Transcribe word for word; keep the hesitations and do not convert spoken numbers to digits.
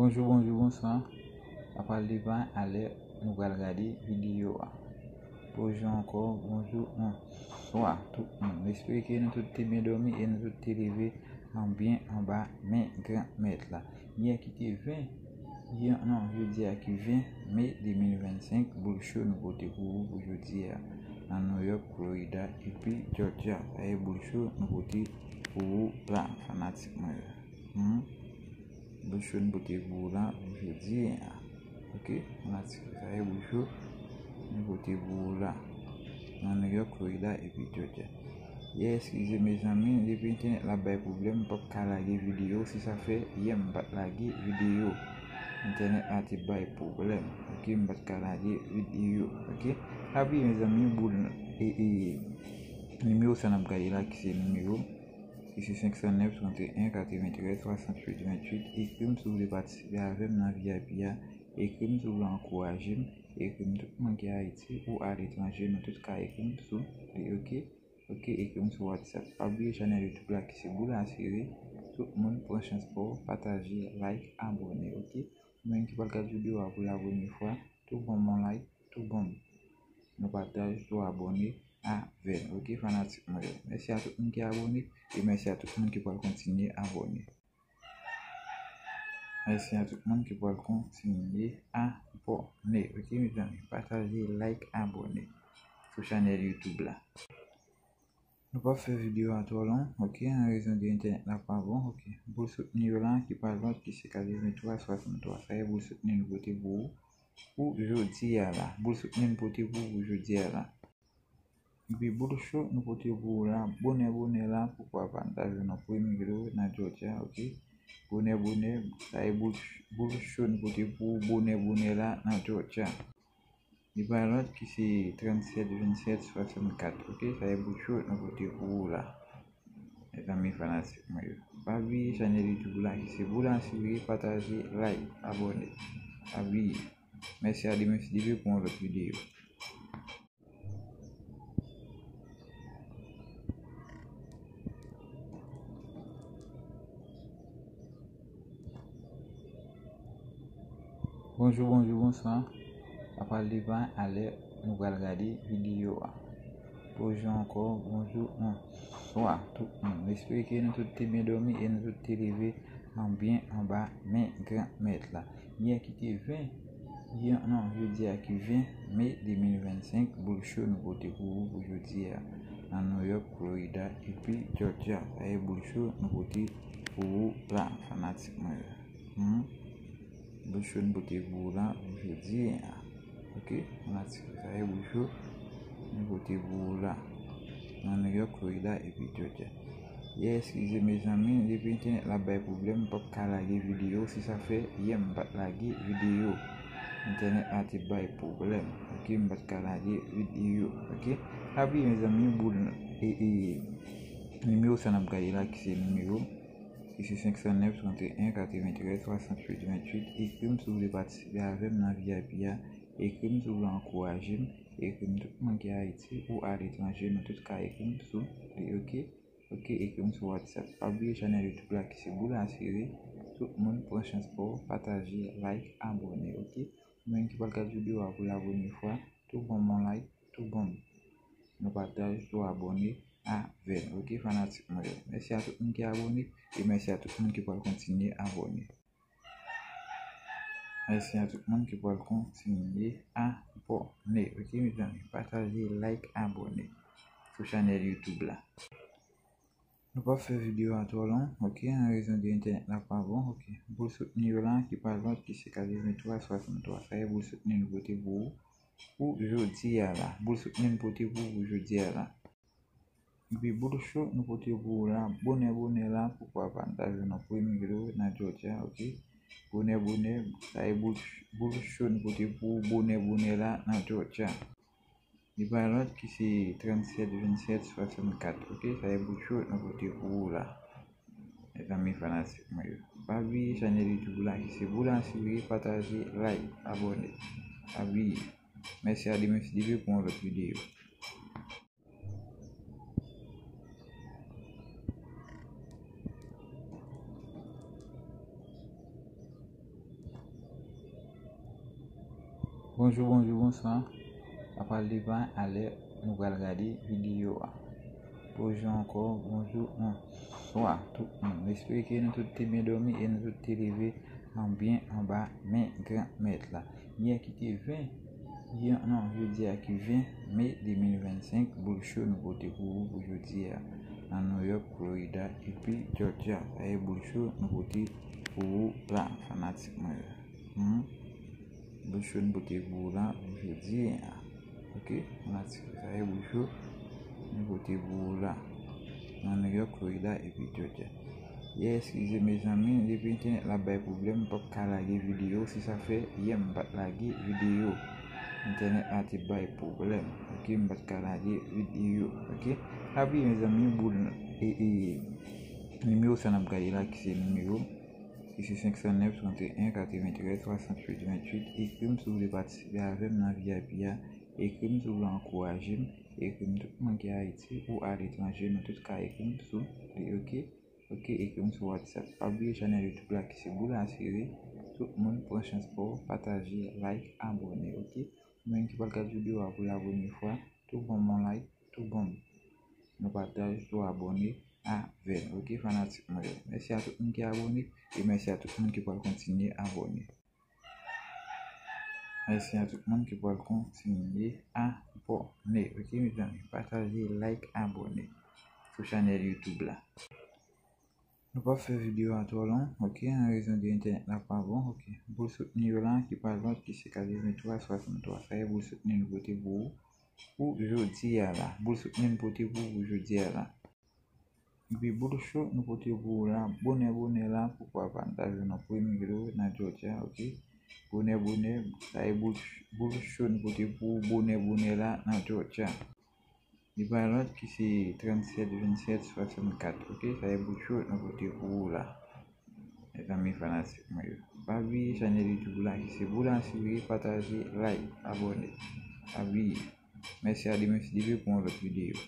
Bonjou, bonjou, bonswa. Apre depi alè, nou pral gade videyo a. Bonjou ankò, bonjou, bonswa tout moun. M espere ke nou tout te byen dòmi e nou tout te leve an byen anba men Granmèt la. Yè ki te ven, yè, non, jodi a ki ven me de mil vennsenk, boul cho nou pote pou ou pou jodi a. Nan New York, Florida, epi Georgia. Sa e boul cho nou pote pou ou la, fanatik mwen yo. Hmm? Boul cho nou pote pou ou la pou jodi a. Ok, fanatik, sa e boul cho nou pote pou ou la. Nan New York, Florida, epi Georgia. Yè, eskize mezanmi, depi entènèt la bay pwoblèm, m p ap ka lage videyo, se sa fè yè m pa t lage videyo. Entènèt la te bay pwoblèm, ok, m pa t ka lage videyo, ok. Pa bliye mezanmi, boul, e, e, nimewo sa n ap gade la ki se nimewo, ki se senk san nèf, trannteyen, katreventrèz, swasanntuit, venntuit, ekri m si w vle patisipe avè m nan V I P a, ekri m si w vle ankouraje m, ekri m tout moun ki Ayiti ou aletranje, nou tout ka ekri m sou li, ok. Ok, ekri m sou WhatsApp. Pa bliye chanèl YouTube la ki se Boul Asire. Tout moun pran chans pa w, pataje, like, abòne, ok? Ou menm ki pral gad videyo a pou la premye fwa, tou ban m yon like, tou ban m yon pataj, tou abòne avè l, ok, fanatik mwen yo. Mèsi a tout moun ki abòne e mèsi a tout moun ki pral kontinye abòne. Mèsi a tout moun ki pral kontinye abòne, ok, mezanmi? Pataje, like, abòne sou chanèl YouTube la. Nou p ap fè videyo a twò long, ok, an rezon de entènèt la pa bon, ok. Boul soutni yo la, ki pa lòt, ki se katrevenntwa swasanntwa. Sa e boul soutni nou pote pou ou, pou jodi a la. Boul soutni nou pote pou ou pou jodi a la. Epi boul cho nou pote pou ou la, bonè bonè la, poukwa pa n ta jwenn yon premye lo nan Georgia, ok. Bonè bonè, sa e boul, boul cho nou pote pou ou, bonè bonè la nan Georgia. Li pa lòt ki se trannsèt vennsèt swasannkat, ok, sa e boul cho nou pote pou ou la. Mezanmi fanatik mwen yo. Pa bliye chanèl YouTube la ki se Boul Asire, pataje, like, abòne. Pa bliye. Mèsi a Demen Sidibe pou yon lòt videyo. Bonjou, bonjou, bonswa. Apre depi alè, nou pral gade videyo a. Bonjou ankò, bonjou, bonswa tout moun. M espere ke nou tout te byen dòmi e nou tout te leve an byen anba men Granmèt la. Yè ki te ven, yè, non, jodi a ki ven me de mil vennsenk, boul cho nou pote pou ou pou jodi a. Nan New York, Florida, epi Georgia. Sa e boul cho nou pote pou ou la, fanatik mwen yo. Hmm? Boul cho nou pote pou ou la pou jodi a. Ok, fanatik, sa e boul cho nou pote pou ou la. Nan New York, Florida, epi Georgia. Yè, eskize mezanmi, depi entènèt la bay pwoblèm, m p ap ka lage videyo, se sa fè yè m pa t lage videyo. Entènèt la te bay pwoblèm, ok, m pa t ka lage videyo, ok. Pa bliye mezanmi, boul, e, e, nimewo sa n ap gade la ki se nimewo, ki se senk san nèf, trannteyen, katreventrèz, swasanntuit, venntuit, ekri m si w vle patisipe avè m nan V I P a, ekri m si w vle ankouraje m, ekri m tout moun ki Ayiti ou aletranje, nou tout ka ekri m sou li, ok. Ok, ekri m sou WhatsApp. Pa bliye chanèl YouTube la ki se Boul Asire. Tout moun pran chans pa w, pataje, like, abòne, ok. Ou menm ki pral gad videyo a pou la premye fwa, tou ban m yon like, tou ban m yon pataj, tou abòne avè l, ok, fanatik mwen yo. Mèsi a tout moun ki abòne e mèsi a tout moun ki pral kontinye abòne. Mèsi a tout moun ki pral kontinye abòne, ok, mezanmi? Pataje, like, abòne sou chanèl YouTube la. Nou p ap fè videyo a twò long, ok, an rezon de entènèt la pa bon, ok. Boul soutni yo la, ki pa lòt ki se katrevenntwa swasanntwa. Sa e boul soutni nou pote pou ou, pou jodi a la. Boul soutni nou pote pou ou pou jodi a la. Epi boul cho nou pote pou ou la, bonè bonè la, poukwa pa n ta jwenn yon premye lo nan Georgia, ok. Bonè bonè, sa e boul, boul cho nou pote pou ou, bonè bonè la nan Georgia. Li pa lòt ki se trannsèt vennsèt swasannkat, ok, sa e boul cho nou pote pou ou la. Mezanmi fanatik mwen yo. Pa bliye chanèl YouTube la ki se Boul Asire, pataje, like, abòne. Pa bliye. Mèsi a Demen Sidibe pou yon lòt videyo. Bonjou, bonjou, bonswa. Apral devan alè nou pral gade videyo a. Bonjou ankò, bonjou, bonswa tout moun. M espere ke nou tout te byen dòmi e nou tout te leve an byen anba men Granmèt la. Yè ki te ven, yè, non, jodi a ki ven me de mil vennsenk, Boul Cho nou pote pou ou pou jodi a. Nan New York, Florida, epi Georgia. Sa e Boul Cho nou pote pou ou la, fanatik mwen yo. Hmm? Boul Cho nou pote pou ou la pou jodi a. Ok, fanatik, sa e Boul Cho nou pote pou ou la. Nan New York, Florida, epi Georgia. Yè, eskize mezanmi, depi entènèt la bay pwoblèm, m p ap ka lage videyo, se sa fè yè m pa t lage videyo. Entènèt la te bay pwoblèm, ok, m pa t ka lage videyo, ok. Pa bliye mezanmi, boul, e, e, nimewo sa n ap gade la ki se nimewo, ki se senk san nèf, trannteyen, katreventrèz, swasantuit, venntuit, ekri m si w vle patisipe avè m nan V I P a, ekri m si w vle ankouraje m, ekri m tout moun ki Ayiti ou aletranje, nou tout ka ekri m sou li, ok. Ok, ekri m sou WhatsApp. Pa bliye chanèl YouTube la ki se Boul Asire. Tout moun pran chans pa w, pataje, like, abòne, ok? Ou menm ki pral gad videyo a pou la premye fwa, tou ban m yon like, tou ban m yon pataj, tou abòne avè l, ok, fanatik mwen yo. Mèsi a tout moun ki abòne e mèsi a tout moun ki pral kontinye abòne. Mèsi a tout moun ki pral kontinye abòne, ok, mezanmi? Pataje, like, abòne sou chanèl YouTube la. Nou p ap fè videyo a twò long, ok, an rezon de entènèt la pa bon, ok. Boul soutni yo la, ki pa lòt, ki se katrevenntwa swasanntwa. Sa e boul soutni nou pote pou ou, pou jodi a la. Boul soutni nou pote pou ou pou jodi a la. Epi boul cho nou pote pou ou la, bonè, bonè la, poukwa pa n ta jwenn yon premye lo nan Georgia, ok? Bonè, bonè, sa e boul, boul cho nou pote pou ou, bonè, bonè la, nan Georgia. Li pa lòt ki se trannsèt vennsèt swasannkat, ok? Sa e boul cho nou pote pou ou la. Mezanmi fanatik mwen yo. Pa bliye chanèl YouTube la ki se Boul Asire, pataje, like, abòne. Pa bliye. Mèsi a Demen si Dye vle pou yon lòt videyo.